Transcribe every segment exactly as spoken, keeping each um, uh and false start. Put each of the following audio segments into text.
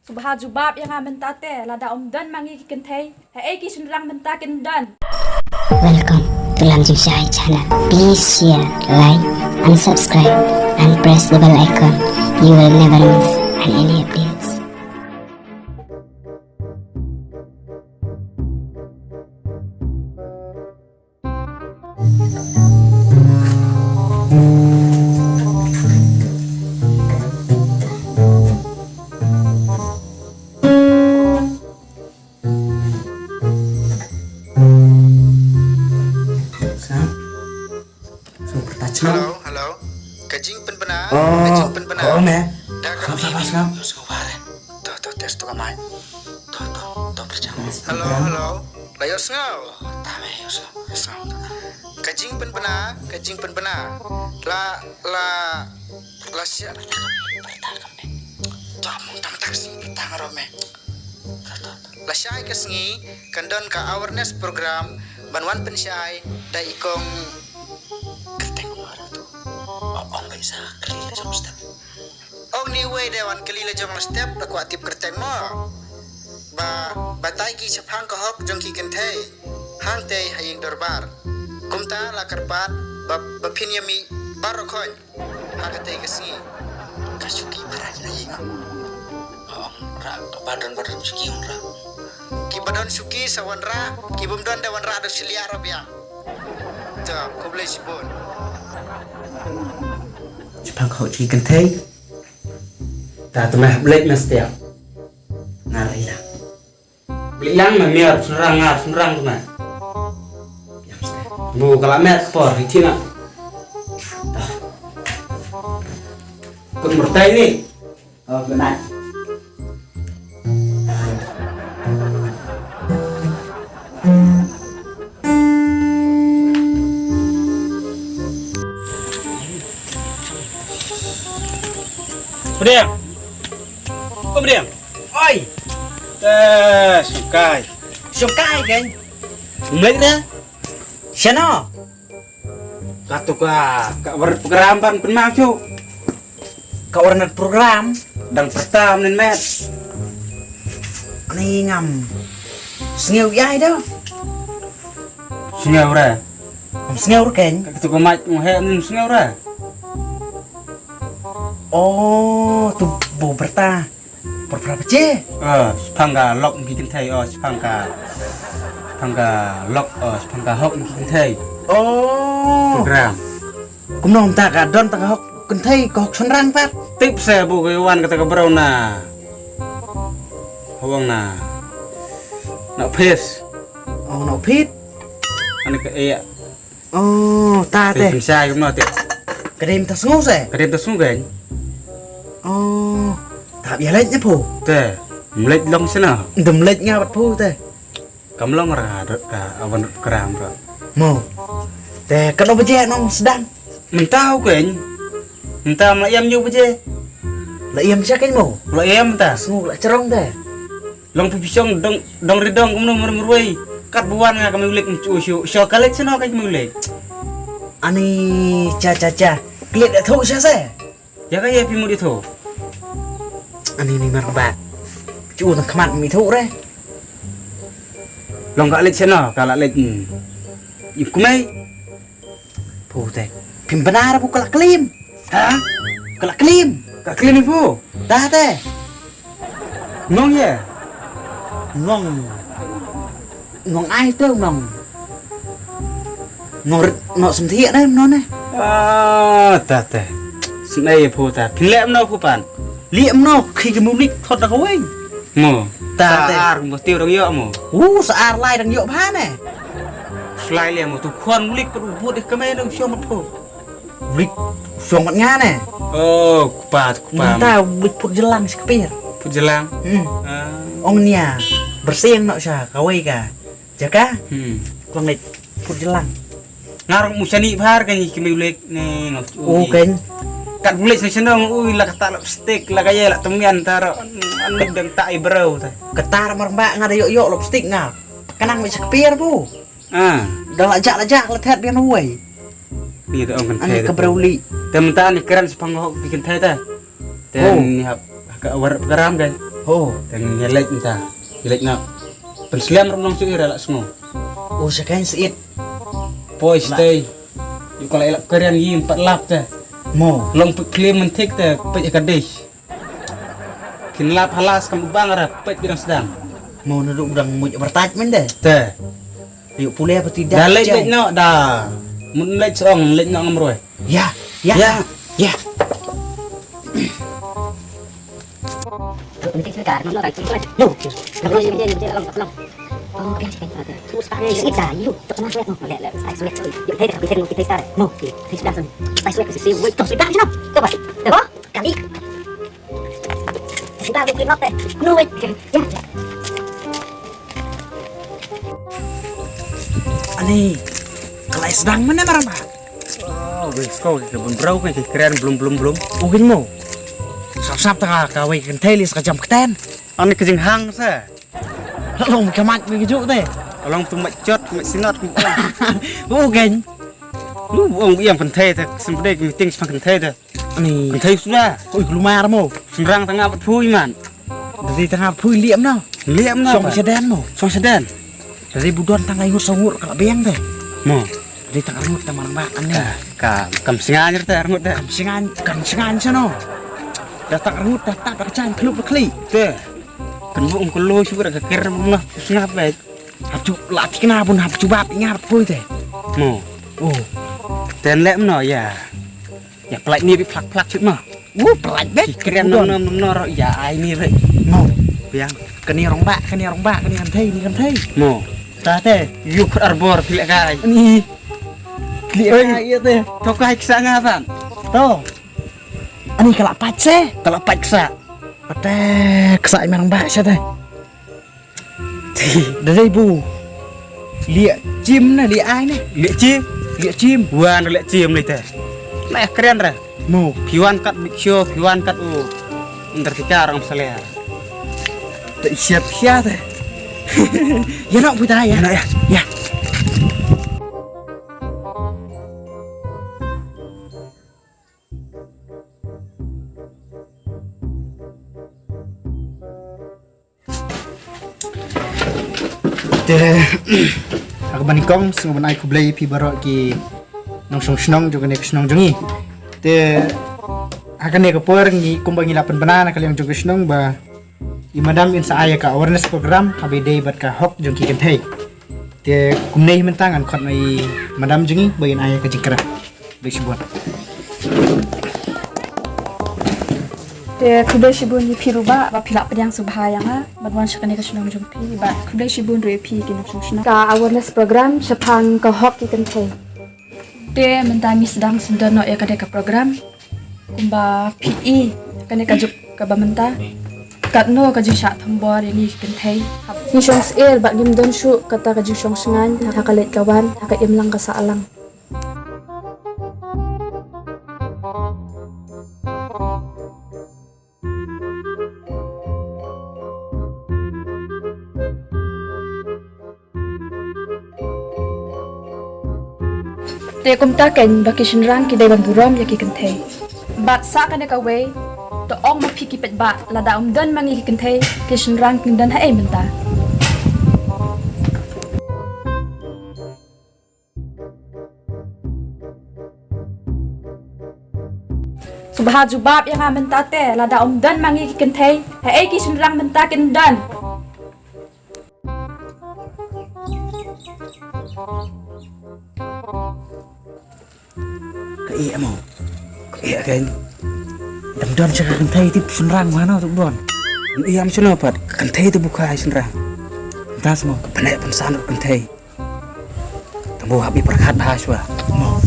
Sngewbha jubab ïa nga mynta te, lada ym don ma ngi ki kynthei, haei ki shynrang mynta kin don? Welcome to Lam Jingshai channel. Please share, like and subscribe and press the bell icon. You will never miss any updates. Hello, hello. Ka jingpynbna, ka jingpynbna. Oh, me. Da ka. Sngap, sngap, sngap. Sngap, sngap. To, to, test to ka mic. To, to, to, pyrshang. Hello, hello. La ïoh sngew? Ta me, ïoh sngew, ïoh sngew. Ka jingpynbna, ka jingpynbna. La, la, la sia. To, mong tam tak sing pyrtang ro me. To, to, to. La shai ka sngi, kan don ka awareness program, ban wan pynshai, da i kong kyrteng mo ra tu. O, ong ka isa, kali la jong step. Ong ni wei de wan kali la jong la step, da kwah tip kyrteng mo. Ba, batai ki shaphang ka hok jong ki kynthei. Hangtei ha ïing dorbar. Kumta la kyrpad, ba, ba phin ïa mih, baroh khon. Ha katei ka sngi. Ka shuki ba rah na ïing. Ong rah, ba don, ba don shuki ong rah. Ki ba don shuki sa wan rah, ki bym don de wan rah da shiliar biang. To, khublei shibun. Shaphang ka hok jong ki kynthei. Ta te meh blek na setiap. Ngar ila. Bli lang ma miar, shynrang ngar, shynrang tu ma. Bu ka la met por hi tina. Kut murtai ni. Oh, good night. Pdiang. Oh, pdiang. Oi. Eh, sukai. Sukai kan? Umai dah. Shano? Katu ka, ka warnat program ban pynmang chu. Ka warnat program dang pyrta mynnin met. Ani ngam sngew ïa ida. Sngew re. Ngam sngew re keng. Katu ka mic ngam heh mynnin sngew re. Oh, tu bu pyrta. Por pra baje. Oh, shaphang ka lok ki kynthei, oh, shaphang ka, shaphang ka lok, oh, shaphang ka hok ki kynthei. Oh. Program. Kumno mynta ka don ta ka hok kynthei, ka hok shynrang pat. Tip se bu ka wan kata ka brau na. Hawang na. Na phis. Oh, na phit. Ani ka e. Oh, ta te. Pynshai kumno te. Ka dei mynta sngew se? Ka dei mynta sngew keng. Oh, ta bia leit ne phu. Te, mleit long sena. Dum leit nga bat phu te. Kam long ra dot ka awan dot kram ra. Mo. Te ka do baje nong sdang. Mynta u keng. Mynta ma ïam nyu baje. La ïam cha keng mo. La ïam ta. Sngew la cherong te. Long phi phi shong dong, dong ri dong kumno mar marwei. Kat buwan nga ka mewlek mchu shu. Shu ka lek seno ka mewlek. Ani cha cha cha. Klet da thu sha se. Ya ka ya phi mudi thu. Ani ni mar ba. Chu na khmat mi thu re. Long ka lek seno ka la lek. Yu kumai. Phu te. Phim bana ra phu ka la klim. Ha? Ka la klim. Ka klim phu. Ta te. Nong ye. Nong. Nong ai te nong. Nong rit no sum thiek ne no ne. Ah, ta te. Sum ai phu ta. Phin leh no phu pan. Leh no khi ki mulik thot da ka weng. Mo. Ta te. Ar mo tiu dang yok mo. U sa ar lai dang yok bha ne. Slai leh mo tu khon mulik put but deh kemai dang siom phu. Blik shong mat nga ne. Oh, kupa, kupa. Mynta blik put jelang shi kpir. Put jelang. Hmm. Ah. Ong nia. Bersing nok sha kawei ka. Jaka. Hmm. Kuang lek put jelang. Ngar mu shani bhar kan ki mewlek ne ngau. Oh, kan. Kat bulik sa sendong ui la kata lipstick la kaya la temian taro. Anu dang tak i bro ta. Ketar mar ba nga da yok yok lipstick nga. Kenang mi shi kpir bu. Ah. Da la jak la jak la thet bian wei. Ni da ong kan. Ani ka brau li. Te mynta ni kren sepang hok bikin thai ta. Te ni hap ka war karam kan. Ho, tang ïa leit mynta. Ïa leit noh. Pynslem ruh nong shu ira la sngew. Oh, sha kan sit. Poi stay. Ïu ka la ïalap kren ïing pat lap te. Mo. Long put klim mynthik te peit ka dish. Kin lap halas kam bang ra peit bidang sdang. Mo na duk dang muj advertisement de. Te. Yu pule apa tidak? Da leit leit noh da. Mun leit song leit noh ngam roi. Ya, ya. Ya. Ya. Ani, ka la sdang mynne marang ba. Oh, wei sko ka bun brau ka kren blum blum blum. U gin mo. Sap sap ta ka wei kan thei li sa ka jam kten. Ani ka jinghang sa. Long ka mat mi ka juk te. Long tu mat jot mat sinot. U gin. Lu ong yang kan thei ta sim pdei meeting sma kan thei ta. Ani. Kan thei suda. Oi, kulumar mo. Sumrang tanga bat phui man. Dari tanga phui liam no. Liam no. Song sedan mo. Song sedan. Dari budon tanga ingut songur kala beng te. Mo. Dari tanga ingut tanga nang bak ani. Ka kam singan jer te ingut te. Kam singan, kam singan sano. Da tanga ingut da tap da kacan klup da kli. Te. Kan bu ong kulu shu da ka ker mo sngap bet. Hap ju la tikna bun hap ju bap ingat phui te. Mo. Oh. Ten lem no ya. Ya plak ni bi plak plak chut ma. Wu plak bek. Kren nom nom nom nor ya ai ni re. Mo. Biang. Kani rong ba, kani rong ba, kani kan thei, ni kan thei. Mo. Ta te. Yu khut arbor pilek kai. Ni. Pilek kai ya te. To kai ksa ngapan. To. Ani kala pace. Kala paksa. Pate ksa imang ba sa te. Da dei bu. Liak chim na liak ai ne. Liak chim. Liak chim. Wan liak chim ni te. Na kren re. Mo. Piwan kat bik sio, piwan kat u. Ntar tika orang salia. Te siap siap te. Ya nak puta ya. Ya nak ya. Ya. Te ha kaba nyngkong sngewbha ban ai khublei ïa phi baroh ki nongshong shnong jong kane ka shnong jong ngi. Te ha kane ka por ngi kumba ngi la pynbna na ka liang jong ka shnong ba i madam in sa ai ïa ka awareness program haba ïadei bad ka hok jong ki kynthei. Te kumne mynta ngan khot na i madam jong ngi ba in ai ka jingkren. Khublei shibun. Te khublei shibun ïa phi ruh ba ba phi lah pdiang sngewbha ïa nga ban wan sha kane ka shnong jong phi ba khublei shibun ruh ïa phi ki nongshong shnong. Ka awareness program shaphang ka hok ki kynthei. Te mynta ngi sdang sngewdon noh ïa kane ka program. Kumba phi i kane ka juk kaba mynta katno ka jingshah thombor ïa ngi ki kynthei. Ngi shong syier bad ngim don shuh kata ka jingshong shngaiñ ha ka leit ka wan ha ka imlang ka sahlang. Te kumta kein ba ki shynrang ki dei ban burom ïa ki kynthei. Bad sa kane kawei, to ong ma phi ki paidbah lada ym don ma ngi ki kynthei, ki shynrang kin don haei mynta. Sngewbha jubab ïa nga mynta te, lada ym don ma ngi ki kynthei, haei ki shynrang mynta kin don. Ka ïeh mo. Ka ïeh kein. Dang don sha ka kynthei tip shynrang mano tu don. Ïa mo shano pat ka kynthei tu bukai shynrang. Mynta mo ka pyneh pynsan ka kynthei. Tang ba hap i pyrkhat bha shuwa. Mo.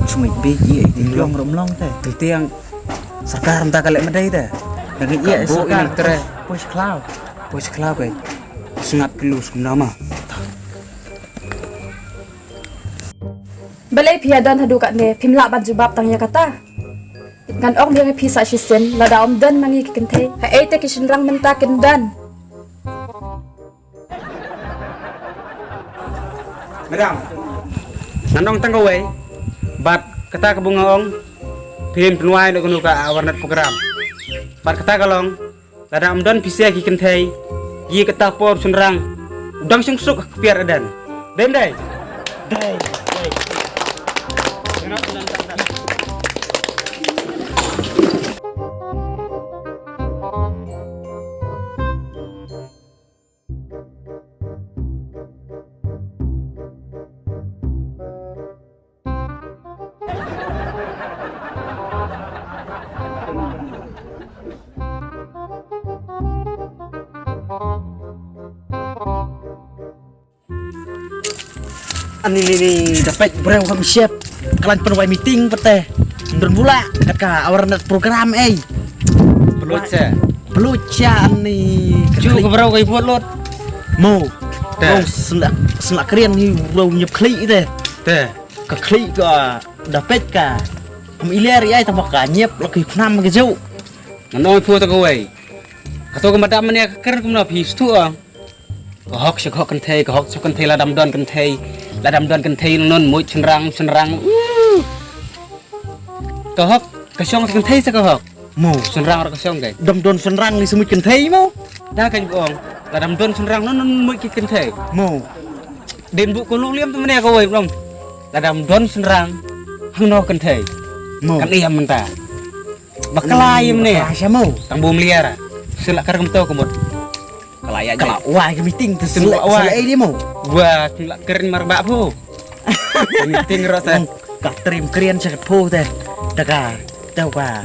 Sumit bik i i long rom long te. Tang tiang sorkar mynta ka leh madei te. Dang i i sorkar tre. Poi sklaw. Poi sklaw ke. Sngap ki lus kumno ma. Balei phi ïa don haduh katne phim lah ban jubab tang ïa kata. Ngan ong biang ïa phi sa shisien lada ym don ma ngi ki kynthei haei te ki shynrang mynta kin don. Madam, ngan ong tang kawei bad kata kaba nga ong phin pynwai noh kano ka awareness program bad kata ka long Lada ym don pisa ki kynthei, ïa kata por shynrang u dang shong suk ha kpiar adan. Dei ym dei? Dei. Ani ni ni dapat breu kam siap. Kalan pynwai meeting pete. Ndon bula kat ka awareness program ei. Peluit sa. Peluit sa ani. Ju ka breu kai buat lot. Mo. Te. Mo sna sna krian ni breu nyep khli te. Te. Ka khli ka dapat ka. Am iler ai tang ka nyep laki khnam ka ju. Ngan ong phu ta ka wei. Ka to ka madam mane ka kren kumno phi stu ong. Ka hok sha ka hok kynthei, ka hok sha kynthei, lada ym don kynthei, lada ym don kynthei, non muid shynrang, shynrang. Uh. Ka hok, ka shong sha kynthei sa ka hok. Mo. Shynrang ra ka shong kai. Dam don shynrang ni sa muid kynthei mo. Da kan ong, lada ym don shynrang, non, non muid ki kynthei. Mo. Din bu ko lu liam tu mane ka wei blong. Lada ym don shynrang, hangno kynthei. Mo. Kan ïa mynta. Bakla ïa mane. Bakla sha mo. Tang bu mliara. Sila kar kumto kumut. Kala ïa kala wai ka meeting te sila wai di mo. Wa sila kren mar ba phu. Meeting ro te. Ka trim krian sha phu te. Daga. Tau ka.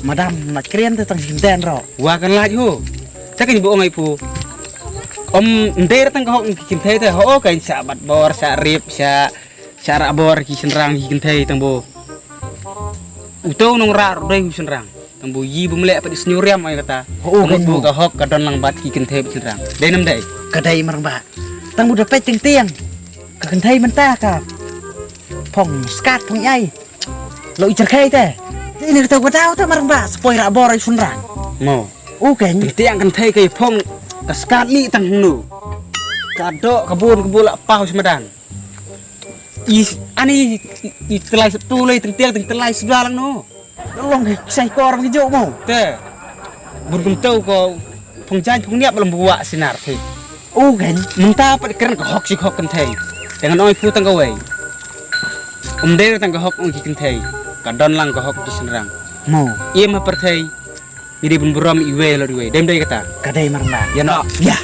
Madam na krian te tang sim ten ro. Wa kan laj hu. Te kan bu ong ai phu. Om nder tang ka hok ki kynthei te ho kan sa bat bor sa rip sa Sha ra bor ki shynrang ki kynthei tang bo. Uto nong ra doi u shynrang. Tang bo yi bum leh pat i sniu riam ai kata. Ho kan bo ka hok ka don lang bat ki kynthei shynrang. Dei nam dei. Ka dei marang ba. Tang bo da pet teng tiang. Ka kynthei mynta ka. Phong skat phong ai. Lo i cherkai te. Ini kata kata te marang ba. Sepoi ra bor i shynrang. Mo. U kan. Teng tiang kynthei ka phong ka skat ni tang nu. Ka do ka bun ka bula pau semadan. I ani i telai setu lai teng tiang teng telai sebelah lang no. Long ki sai kor ki jok mo. Te. Bun kum tau ko phong jan phong niap lam buak sinar te. U kan. Mynta pat kren ka hok si hok kynthei. Dengan oi pu tang ka wei. Um der tang ka hok ong ki kynthei. Ka don lang ka hok ki senrang. Mo. Ia ma perthei. Ngi dei bun burom iwei lo iwei. Dem dei kata. Ka dei marang ba. Ya no. Ya.